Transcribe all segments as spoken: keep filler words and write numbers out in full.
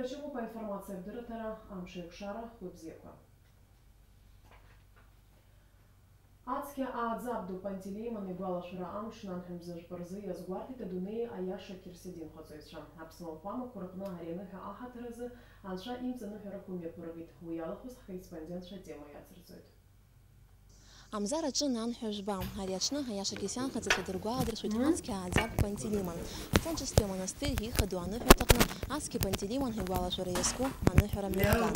Даҽакуп аинформациа адырраҭара, амш еиқәшара, хәлыбзиақәа. Ацқьа ааӡаб ду Пантелеимон игәалашәара амш нанҳәа мза жәпа рзы иазгәарҭеит адунеи аиаша ақьырсиа динхаҵаҩцәа. Аԥсуа уахәамақәа рҟны ари аныҳәа аҳаҭыр азы Анцәа имҵаныҳәарақәа мҩаԥыргеит. Уи иалахәыз ҳкорреспондентцәа атема иацырҵоит. Амзар аҿы нанҳәа жәба. Ари аҽны аиаша ақьырсианхаҵаҩцәа дыргәаладыршәоит ацқьа ааӡаб Пантелеимон. Афон ҿыцтәи амонастыр ихадоу аныҳәарҭаҟны ацқьа Пантелеимон игәалашәара иазку аныҳәара мҩаԥган.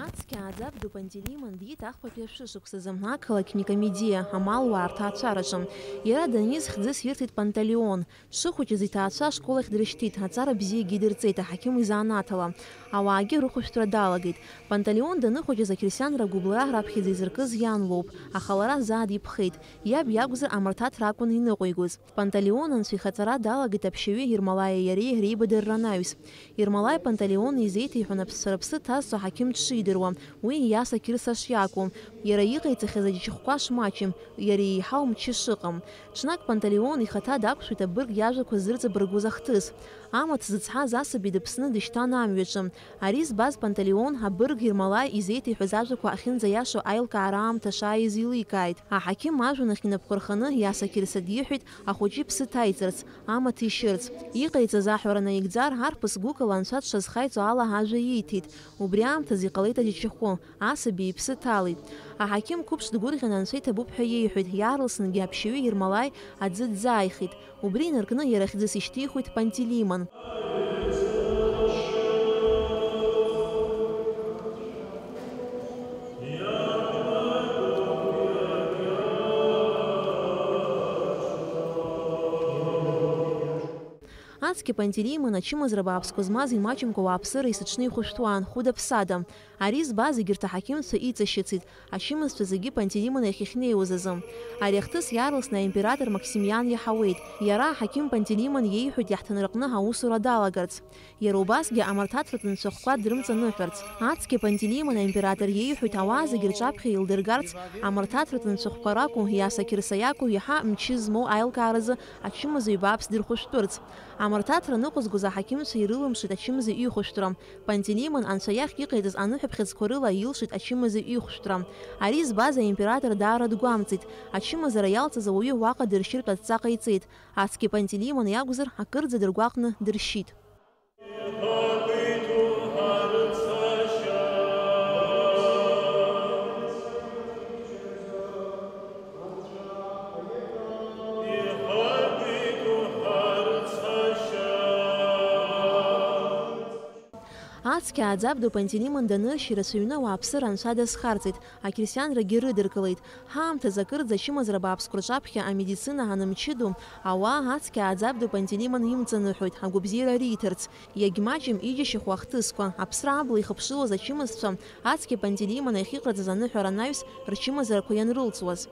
Ацқьа ааӡаб ду Пантелеимон диит ахԥатәи ашәышықәсазы ақалақь Никомедиа амалуаа рҭаацәараҿы. Иара даниз хьӡыс ирҭеит Панталеон. Дшыхәыҷыз иҭаацәа ашкол ахь дрышьҭит, аҵара бзиагьы идырҵеит аҳақьым изанааҭ ала. Ауаагьы рыхәышәтәра далагеит. Панталеон даныхәыҷыз ақьырсианра агәыбылра раԥхьаӡа изыркыз иан лоуп, аха лара заа диԥхеит. Иаб иакәзар амырҭаҭра акәын иныҟәигоз. Панталеон анцәа ихаҵара далагеит аԥшьаҩы Ермолаиа иареи реибадырра анаҩс. Ермолаи Панталеон изеиҭеиҳәон аԥсцәа рыԥсы ҭазҵо аҳақьым дшидыруа, уи Иаса Қьырса шиакәу, иара иҟаиҵахьаз аџьықәҟәа шмаҷым, иара еиҳау мчы шыҟам. Ҽнак Панталеон ихаҭа дақәшәеит абырг иажәақәа зырҵабыргуз ахҭыс. Амаҭ зыцҳаз асаби дыԥсны дышьҭан амҩаҿы. Ари збаз Панталеон абырг Ермолаи изеиҭеиҳәаз ажәақәа ахьынӡаиашоу аилкаара аамҭа шааиз еиликааит. Аҳақьым ажәҩан ахь инапқәа рханы Иаса Қьырса диҳәеит ахәыҷы иԥсы ҭаиҵарц, амаҭ ишьырц. Иҟаиҵаз аҳәара наигӡар, арԥыс гәыкала анцәа дшазхаиҵо ала ажәа ииҭеит. Убри аамҭазы иҟалеит аџьашьахәы, асаби иԥсы ҭалеит. Аҳақьым қәыԥш дгәырӷьаны анцәа иҭабуп ҳәа иеиҳәеит, иаарласынгьы аԥшьаҩы Ермолаи аӡы дӡааихеит. Убри инаркны иара хьӡыс ишьҭихуеит Пантелеимон. Ацқьа Пантелеимон ачымазара бааԥсқәа змаз имаҷымкәа ауааԥсыра есыҽны ихәышәтәуан, хәыда-ԥсада. Ари збаз егьырҭ аҳақьымцәа иҵашьыцит, ачымазцәа зегьы Пантелеимон иахь иахьнеиуаз азы. Ари ахҭыс иаарласны аимператор Максимиан иаҳауеит. Иара аҳақьым Пантелеимон иеиҳәоит иаҳҭынраҟны аусура далагарц. Иара убасгьы амырҭаҭратә нцәахәқәа дрымҵаныҳәарц. Ацқьа Пантелеимон аимператор иеиҳәоит ауаа зегьы рҿаԥхьа еилдыргарц, амырҭаҭратә нцәахәқәа ракәу, Иаса Қьырса иакәу, иаҳа мчы змоу аилкааразы ачымазаҩ бааԥс дырхәышәтәырц. Амырҭаҭра ныҟәызгоз аҳақьымцәа ирылымшеит ачымазаҩ ихәышәтәра. Пантелеимон анцәа иахь иҟаиҵаз аныҳәаԥхьыӡқәа рыла илшеит ачымазаҩ ихәшәтәра. Ари збаз аимператор даара дгәамҵит. Ачымазара иалҵыз ауаҩы уаҟа дыршьыртә адҵа ҟаиҵеит. Ацқьа Пантелеимон иакәзар, акырӡа дыргәаҟны дыршьит. Ацқьа ааӡаб ду Пантелеимон даныршь, ирацәаҩны ауааԥсыра анцәа дазхарҵеит, ақьырсианрагьы рыдыркылеит. Ҳаамҭазы акырӡа ачымазара бааԥсқәа рҿаԥхьа амедицина анымчыду, ауаа ацқьа ааӡаб ду Пантелеимон имҵаныҳәоит, агәабзиара риҭарц. Иагьмаҷым иџьашьахәу ахҭысқәа, аԥсра абла ихыԥшылоз ачымазцәа ацқьа Пантелеимон иахьыҟарҵаз аныҳәара анаҩс рчымазарақәа ианрылҵуаз.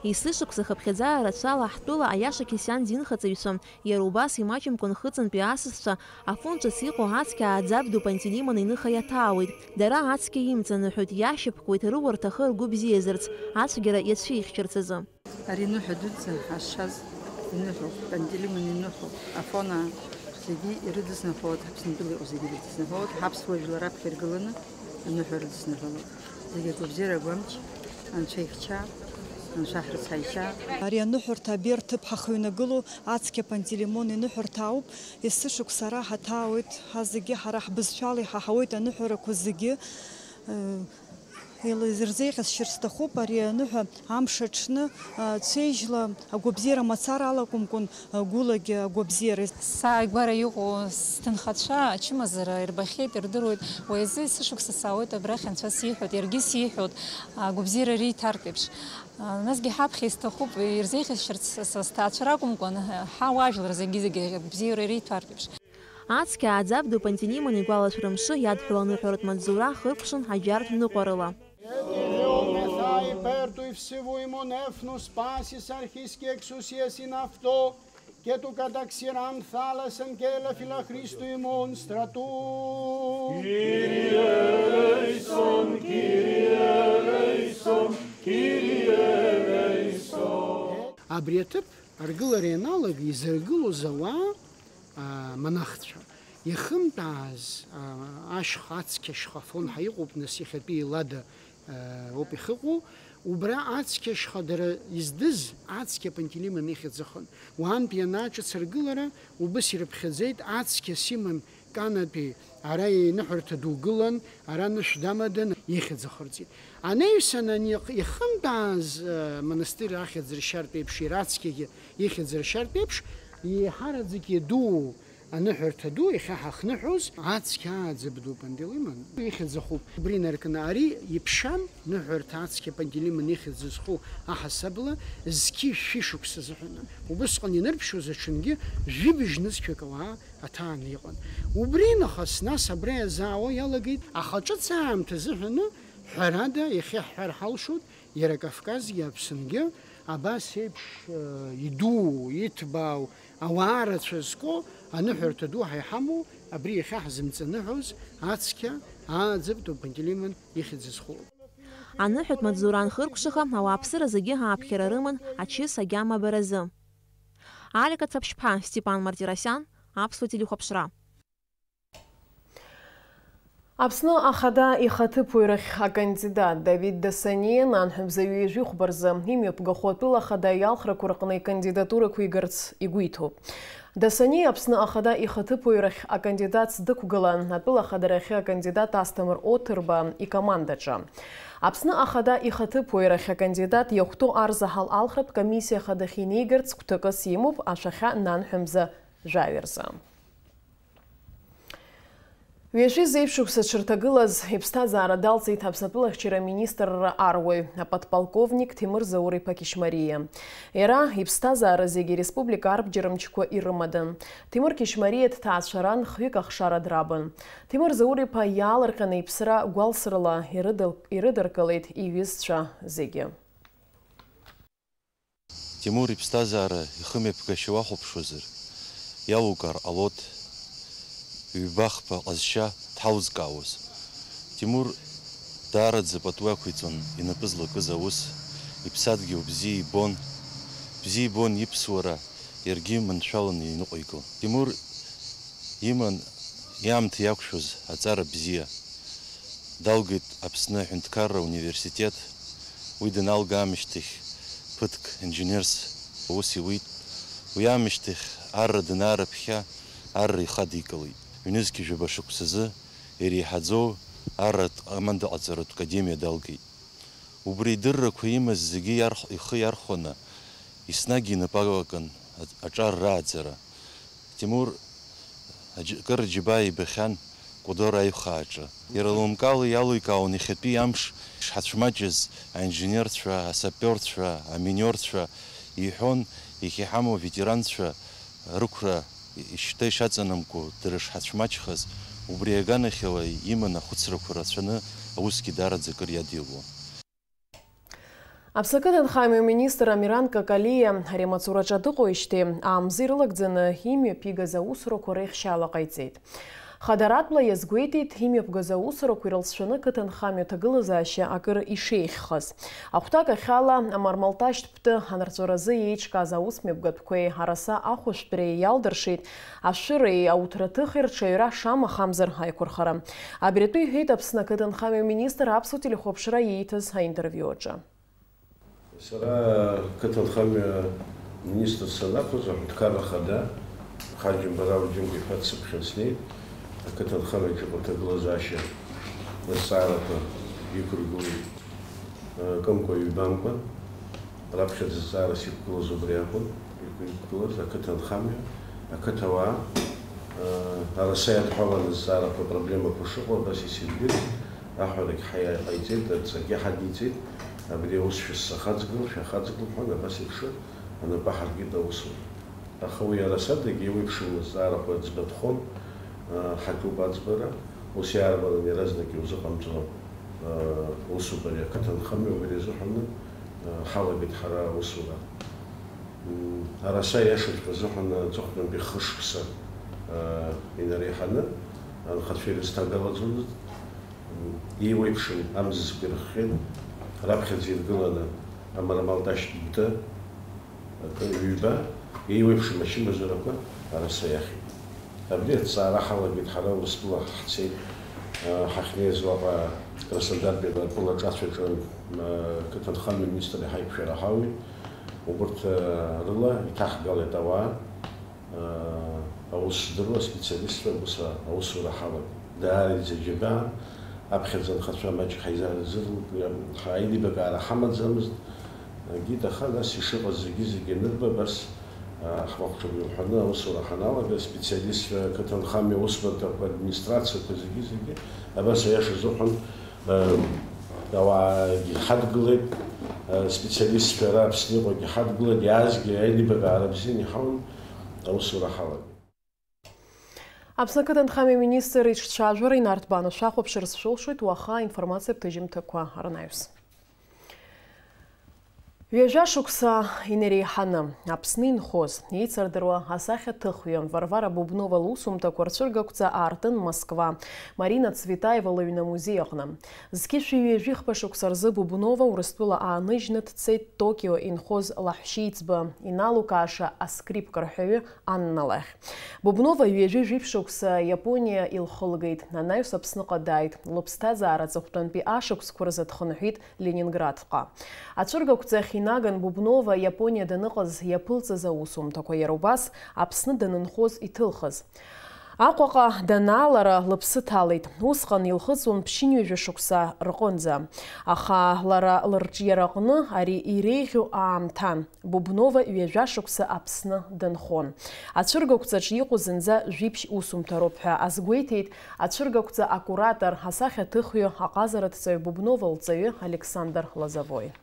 Есышықәса хыԥхьаӡара рацәала ҳтәыла аиаша қьырсиан динхаҵаҩцәа, иара убас имаҷымкәа нхыҵынтәи асасцәа, афон ҿыц иҟоу ацқьа ааӡаб ду Пантелеимон иныха иаҭаауеит. Дара ацқьа имҵаныҳәоит, иашьапкуеит рыуа рҭахы ргәы бзиазарц, ацәгьара иацәихьчарц азы. Ари ныҳәа дуӡӡа ҳазшаз иныҳәоуп, Пантелеимон иныҳәоуп. Афон зегьы ирыдысныҳәалоит, Аԥсынтәыла иҟоу зегьы ирыдысныҳәалоит, ҳаԥсуа жәлар раԥхьа иргыланы аныҳәа рыдысныҳәалоит. Зегьы агәабзиара агәамч, Анцәа ихьча, Анцәа ҳрыцҳаишьа. Ари аныҳәарҭа абри рҭыԥ ҳахыҩнагылоу ацқьа Пантелеимон иныҳәарҭа ауп. Есышықәса ара ҳаҭаауеит, ҳа зегьы ҳара ҳбызшәала иҳаҳауеит аныҳәарақәа зегьы. Еилазырзеиӷьасшьар сҭахуп ари аныҳәа амш аҽны, а, цәеижьла агәабзиара мацара алакәымкәан, а, гәылагьы агәабзиара. Сааигәара иҟоу сҭынхацәа ачымазара ирбахьеит, ирдыруеит. Уи азы есышықәса саауеит абрахь, анцәа сиҳәоит, иаргьы сиҳәоит, агәабзиара риҭартә еиԥш. А, насгьы ҳаԥхьа исҭахуп, ирзеиӷьасшьарц са сҭаацәа ракәымкәан, ҳауаажәлар зегьы-зегьы агәабзиара риҭартә еиԥш. Ацқьа ааӡаб ду Пантелеимон игәалашәара мшы иадҳәаланы ҳәаратә маҵзура хыркәшан аџьартә ныҟәарыла. Et ilium et hyper tui fsivuimun efnus pasis archis quexus ies in afto, que tu cataxiran thalassan que la phila Christu immun stratum. Kyrie eleison, Kyrie eleison, Kyrie eleison. Абри аҭыԥ аргылара ианалага изыргылоз ауаа, аа, монахцәа. Ихымтәааз, а, ашьха, ацқьа шьха Афон ҳәа иҟоуп, нас иахьатәи Лада, а, ауп ихыҟоу. Убра ацқьа шьха дара издыз, ацқьа Пантелеймон ихьӡ ыҟан. Уаантәи ианааҿыц аргылара, убыс ирыԥхьаӡеит, ацқьа Симон Канатәи ара иныҳәарҭа ду гылан, ара нышә дамадан, ихьӡ ахырҵеит. Анаҩсан ани ихымтәааз, а, монастырь ахьӡ ршьартә еиԥш, иара ацқьагьы ихьӡ ршьартә еиԥш, еиҳараӡак иадуу аныҳәарҭа ду, иахьа ҳахныҳәоз, ацқьа ааӡаб ду Пантелеймон ихьӡ ахуп. Убри инаркны ари иԥшьан, ныҳәарҭа ацқьа Пантелеймон ихьӡ зху аҳасабала, зқьи шәи шықәса азыҳәаны. Убысҟан инырԥшуаз аҽынгьы жәибжь нызқьҩык ауаа аҭааны иҟан. Убри нахыс, нас абра иазаауа иалагеит, аха ҿыц аамҭа азыҳәаны, ҳәарада, иахьа ҳҳәар ҳалшоит, иара Кавказгьы Аԥсынгьы абас еиԥш, э, идуу, иҭбаау, ауаа рацәа зку аныҳәарҭа ду ҳәа иҳамоу, абри иахьа ҳзымҵаныҳәоз ацқьа ааӡаб ду Пантелеймон ихьӡ зху. Аныҳәатә маҵзура анхыркәшаха, ауааԥсыра зегьы ааԥхьара рыман ачыс агьама баразы. Алика Цаԥшьԥҳа, Степан Мартиросиан, Аԥсуа телехәаԥшра. Аԥсны Ахада ихаҭыԥуаҩрахь акандидат Давид Дасаниа нанҳәа мза ҩажәи хәба рзы имҩаԥгахо атәыла ахада иалхрақәа рҟны икандидатура ықәигарц игәы иҭоуп. Дасаниа Аԥсны Ахада ихаҭыԥуаҩрахь акандидатс дықәгылан, атәыла ахадарахьы акандидат Асҭамыр Оҭырба икомандаҿы. Аԥсны Ахада ихаҭыԥуаҩрахь акандидат иахәҭоу арзаҳал алхратә комиссиа ахадахь инеигарц гәҭакыс имоуп ашәахьа нанҳәа мза жәаҩа рзы. Ҩажәи зеиԥш шықәса дшырҭагылаз иԥсҭазаара далҵит Аԥснатәылахьчара аминистрра аруаҩ, аподполковник Ҭемыр Заур-иԥа Кьышьмариа. Иара иԥсҭазаара зегьы ареспублика арбџьармчқәа ирымадан. Ҭемыр Кьышьмариа дҭаацәаран, хҩык ахшара драбын. Ҭемыр Заур-иԥа иаалырҟьаны иԥсра гәалсрала ирыдыл-, ирыдыркылеит иҩызцәа зегьы. Ҭемур иԥсҭазаара ихымҩаԥгашьа уахәаԥшуазар, иалукаар ҟалоит, ҩба-хԥа ҟазшьа дҳалзкаауаз. Ҭемур даараӡа пату ақәиҵон инапы злакыз аус, иԥсадгьыл бзиа ибон, бзиа ибон иԥсуара, иаргьы маншәаланы иныҟәигон. Ҭемур иман иаамҭа иақәшәоз аҵара бзиа. Далгеит Аԥсны аҳәынҭқарра ауниверситет. Уи даналга аамышьҭахь ԥыҭк инженерс аус иуит. Уи аамышьҭахь арра данаараԥхьа, арра ихадикылеит. Ҩнызқь жәаба шықәсазы иреиҳаӡоу арратә командаҟаҵаратә академиа далгеит. Убри идыррақәа имаз зегьы иарх-, ихы иархәаны, еснагь инапы алакын аҿ-, аҿар рааӡара. Ҭемур аџь-, кыр аџьабаа ибахьан Кәадор аиҩхааҿы. Иара лымкаала иаликаауан иахьатәи амш шҳацәмаҷыз аинженерцәа, асапиорцәа, аминиорцәа, иҳәон, иахьа иҳамоу аветеранцәа рықәра ишьҭа ишаҵанамку дара шҳацәмаҷхаз, убри аганахьала иман ахәыцрақәа рацәаны аусгьы даараӡа акыр иадиулон. Аԥсны ақыҭанхамҩа министр Амиран Какалиа ари амаҵураҿы дыҟоижьҭеи аамза ирылагӡаны имҩаԥигаз аусурақәа реихшьаала ҟаиҵеит. Хадаратәла иазгәеиҭеит, имҩаԥгаз аусурақәа ирылҵшәаны ақыҭанхамҩа аҭагылазаашьа акыр ишеиӷьхаз. Ахәҭак ахьала, амармалташьтә бты анырҵәаразы еиҿкааз аусмҩаԥгатәқәеи араса ахәышәтәреи иалдыршеит ашәыреи ауҭраҭыхи рҽаҩра шамахамзар аиқәырхара. Абри атәы иҳәеит Аԥсны ақыҭанхамҩа министр аԥсуа телехәаԥшра ииҭаз аинтервиу аҿы. Сара ақыҭанхамҩа министр санақәыз, аҳәынҭқарра хада Хаџьымба Рауль Џьынџь-иԥа дсыԥхьан снеит. Ақыҭанхамҩаҿы аҭагылазаашьа азҵаарақәа иқәыргылеит, э, кымкәа-ҩбамкәа. Раԥхьаӡа зҵаарас иқәгылаз убри акәын, иқәгылаз ақыҭанхамҩа, ақыҭауаа, э, араса иадҳәаланы азҵаарақәа, апроблемақәа шыҟоу абас исирбеит, аҳәарагь ҳаи-, ҳаиҵеит, адҵагьы ҳадиҵеит, абри аус шәысзахаҵгыл, шәахаҵгыл ҳәа, абас еиԥш анапы аҳаркит аусура. Аха уи арасадагь еиуеиԥшым азҵаарақәа ӡбатәхон, э, ҳаҿуп аӡбара, ус иаарбалан иаразнак иузыҟамҵо, э, усуп ари ақыҭанхамҩа, убри азыҳәаны, э, ҳалагеит ҳара аусура. М, араса иашаҵәҟьа азыҳәан аҵыхәтәантәи хышықәса, э, инареиҳаны анхацәа ирызҭагалаӡомызт. М, еиуеиԥшым амзызқәа ирыхҟьеит, раԥхьаӡа иргыланы амармалташьтә бды, акы, ҩба, еиуеиԥшым ачымазарақәа араса иахеит. Абри аҭҵаара ҳалагеит ҳара Урыстәыла ҳцеит, ҳахьнеиз уаҟа Краснодартәи атәыла ҿацәаҿы, ақыҭанхамҩа аминистр иаҳа иқәшәара ҳауит. Убырҭ рыла иҭаҳгалеит ауаа, аус здыруа аспециалистцәа, аус, аусура ҳалагеит. Даара иӡаџьабаа, аԥхьаӡа анхацәа маҷк ҳаизаараӡырҩуан, ҳаилибакаара ҳамаӡамызт, егьит, аха нас ишыҟаз зегьы-зегьы анырба, абас, а, ҳмахәҿа мҩаԥҳәаны аусура ҳаналага, аспециалистцәа, ақыҭанхамҩа аусбарҭақәа, администрациақәа зегьы-зегьы, абас аиаша азыҳәан, а, ауаагьы ҳадгылеит, а, специалистцәа ара Аԥсны иҟоугьы ҳадгылеит, иаазгьы аилибакаара бзианы иҳауан, аусура ҳалагеит. Аԥсны ақыҭанхамҩа министр иҿцәажәара инарҭбааны шәахәаԥшырц шәылшоит уаха аинформациатә ҭыжьымҭақәа рнаҩс. Ҩажәа шықәса инареиҳаны Аԥсны инхоз, еицырдыруа асахьаҭыхҩы Варвара Бубнова лусумҭақәа рцәыргақәҵа аартын Москва, Марина Цветаева лыҩны амузеи аҟны. Зқьышәи ҩажәи хԥа шықәса рзы Бубнова Урыстәыла ааныжьны дцеит Токио инхоз лаҳәшьеиҵбы, иналукааша аскрипка рҳәаҩы Анна лахь. Бубнова ҩажәи жәиԥшь шықәса Иапониа илхылгеит, анаҩс Аԥсныҟа дааит, лыԥсҭазаара аҵыхәтәантәи ашықәсқәа рзы дхынҳәит Ленинградҟа. Ацәыргақәҵа ахь инаган Бубнова Иапониа даныҟаз иаԥылҵаз аусумҭақәа, иара убас Аԥсны данынхоз иҭылхыз. Аҟәаҟа данаалара лыԥсы ҭалеит. Усҟан илхыҵуан ԥшьынҩажәа шықәса рҟынӡа. Аха лара лырҿиараҟны ари иреиӷьу аамҭан. Бубнова ҩажәа шықәса Аԥсны дынхон. Ацәыргақәҵаҿ иҟоу зынӡа жәиԥшь усумҭа роуп ҳәа азгәеиҭеит ацәыргақәҵа акуратор, асахьаҭыхҩы, аҟазараҭҵаҩ Бубнова лҵаҩы Александр Лозовой.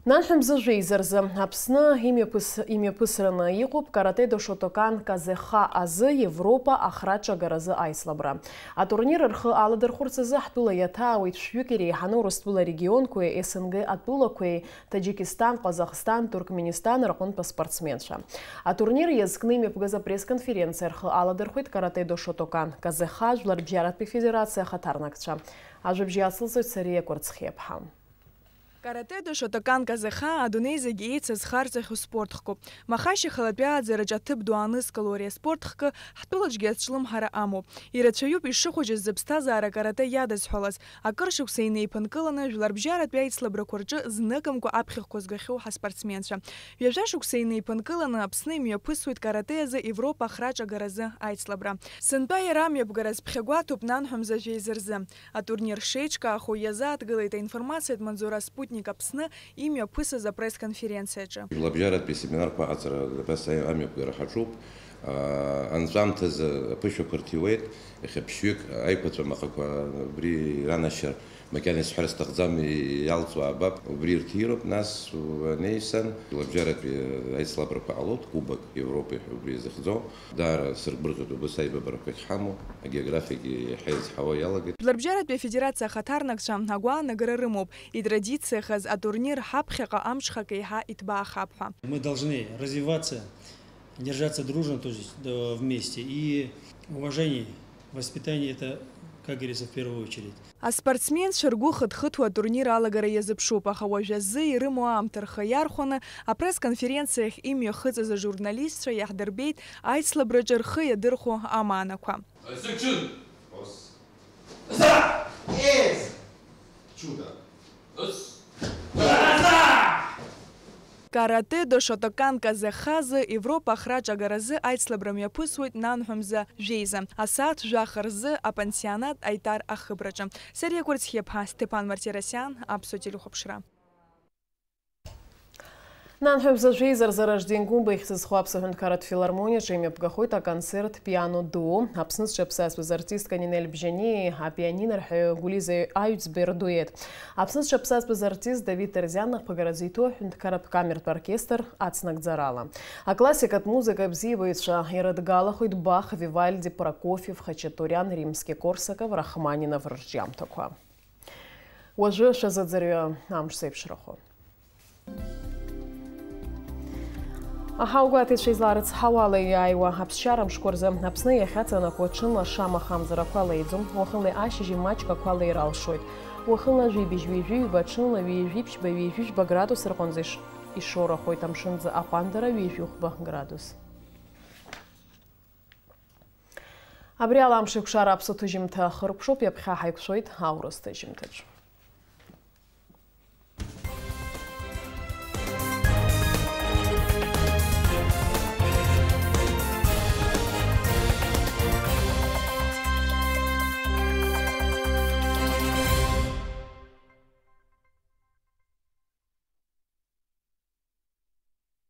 Нанҳәа мза жәеиза рзы Аԥсны имҩаԥыс-, имҩаԥысраны иҟоуп Каратэ до Шотокан Казеха азы Европа ахраҿагаразы аицлабра. Атурнир рхы аладырхәырц азы ҳтәыла иаҭаауеит шәҩык иреиҳаны Урыстәыла арегионқәеи СНГ атәылақәеи, Таџьикистан, Ҟазахстан, Туркменистан рҟынтә аспортсменцәа. Атурнир иазкны имҩаԥгаз апресс-конференциа рхы аладырхәеит Каратэ до Шотокан Казеха Жәларбжьаратәи Федерациа ахаҭарнакцәа. Ажәабжь иацылҵоит Сариа Кәарцхиаԥҳа. Каратэ до Шотокан Казеха адунеи зегь еицызхарҵахьоу спорт хкуп. Махашьа халатәи ааӡараҿы аҭыԥ ду аанызкыло ари аспорт хкы ҳтәылаҿгьы ацәлымҳара амоуп. Ирацәаҩуп ишыхәыҷыз зыԥсҭазаара каратэ иадызҳәалаз. Акыр шықәса инеиԥынкыланы жәларбжьаратәи аицлабрақәа рҿы зныкымкәа аԥхьахәқәа згахьоу ҳаспортсменцәа. Ҩажәа шықәса инеиԥынкыланы Аԥсны имҩаԥысуеит каратэ азы Европа ахраҿагаразы аицлабра. Сынтәа иара амҩаԥгара зԥхьагәаҭоуп нанҳәа мза жәеиза рзы. Атурнир шеиҿкаахо иазааҭгылеит аинформациатә маҵзура Спутник Аԥсны имҩаԥысыз апресс-конференциаҿы. Жәлабжьаратәи семинарқәа аҟаҵара абас амҩаԥгара ҳаҿуп. Анҵәамҭазы аԥышәақәа рҭиуеит, иахьа ԥшьҩык аиқәаҵәа маҟақәа убри иранашьар макьана исҳәар сҭахӡам, иалҵуа аабап, убри ирҭироуп, нас анеисан, лабжьаратәи аицлабрақәа ҟалоит, Кубок Европа ҳәа убри изыхьӡо. Даара сыргәырӷьоит, убыс аибабарақәагь ҳамоуп, агеографиагьы иаҳа изҳауа иалагеит. Жәларбжьаратәи афедерациа ахаҭарнакцәа агәаанагара рымоуп, итрадициахаз атурнир ҳаԥхьаҟа амҽхак еиҳа иҭбаахап ҳәа. Мы должны развиваться, держаться дружно, то есть, э, вместе, и уважение, воспитание — это, как говорится, в первую очередь. Аспортсменцәа ргәы хыҭхыҭуа атурнир алагара иазыԥшуп, аха уажәазы ирымоу аамҭа рхы иархәаны апресс-конференциа ахь имҩахыҵыз ажурналистцәа иаҳдырбеит аицлабраҿы рхы иадырхәо амаанақәа. Зыҽын! Ес! Чудо! Каратэ до Шотокан Казеха азы Европа ахраҿагаразы аицлабра мҩаԥысуеит нанҳәа мза жәеиза, асааҭ жәаха рзы апансионат Аитар ахыбраҿы. Сариа Кәарцхиаԥҳа, Степан Мартиросиан, Аԥсуа телехәаԥшра. Нанҳәа мза жәеиза рзы Ражден Гәымба ихьӡ зху Аԥсуа ҳәынҭқарратә филармониаҿы имҩаԥгахоит аконцерт Пиано дуо. Аԥсны зҽаԥсазтәыз артистка Нинель Бжьаниеи апианино рҳәаҩы Гәлиза Аҩӡбеи рдуеҭ. Аԥсны зҽаԥсазтәыз артист Давид Терзиан ахԥагара зиҭо аҳәынҭқарратә камертә оркестр ацнагӡарала. Аклассикатә музыка абзиабаҩцәа ирыдгалахоит Бах, Вивальди, Прокофиев, Хачатуриан, Римски-Корсаков, Рахманинов рырҿиамҭақәа. Уажәы шәазыӡырҩы амш зеиԥшрахо. Аҳауагәаҭеицәа излаарыцҳауа ала иааиуа аԥсшьара мшқәа рзы Аԥсны иахьаҵанакуа ҽынла шамахамзар ақәа леиӡом, уахынлеи ашьыжьи маҷк ақәа леира алшоит. Уахынла жәибжь ҩажәи ҩба, ҽынла ҩажәи ԥшьба, ҩажәи жәба градус рҟынӡа иш-, ишоурахоит, амшынӡы аҟәандара ҩажәи хәба градус. Абри ала Амшеикәшара аԥсуа ҭыжьымҭа ахыркәшоуп, иаԥхьа ҳаиқәшәоит аурыс ҭыжьымҭаҿ.